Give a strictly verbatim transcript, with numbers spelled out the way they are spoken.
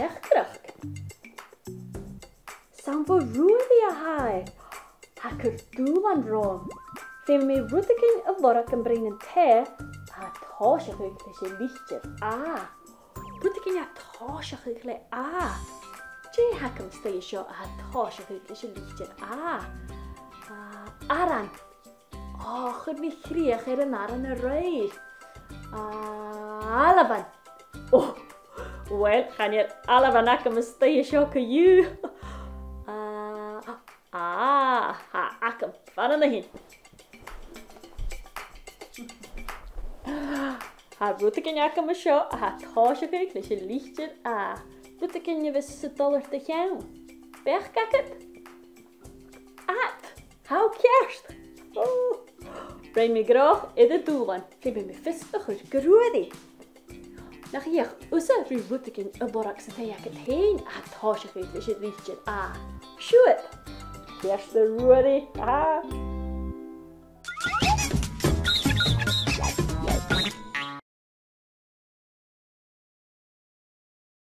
Eachdraidh. 'S ann bho Ruairidh a tha e. Tha e a' cur dùbhlan romham. Feumaidh mi rudeigin a lorg am broinn an tè a tha a' tòiseachadh leis an litir A. Rudeigin a tha a' tòiseachadh le A. Dè th' agam a-staigh an seo a tha a' tòiseachadh leis an litir A? A, aran. Ò, chuir mi crìoch air an aran a-raoir. A, ailbhean. Ò, uill, chan eil ailbhean agam a-staigh an seo co-dhiù. A, a, tha agam. Far an sin. Tha rudeigin agam an seo a tha a' tòiseachadh leis an litir A. Rudeigin a bhios a' dol air do cheann. Beachd agad? Ad. Tha thu ceart. Ò. Rinn mi gnothach air an dùbhlan. Feumaidh mi fios a chur gu Ruairidh. Nach fhiach thusa ri rudeigin a lorg san taigh agad fhèin a tha a' tòiseachadh leis an litir A? Siuthad. Ceart, a Ruairidh. A.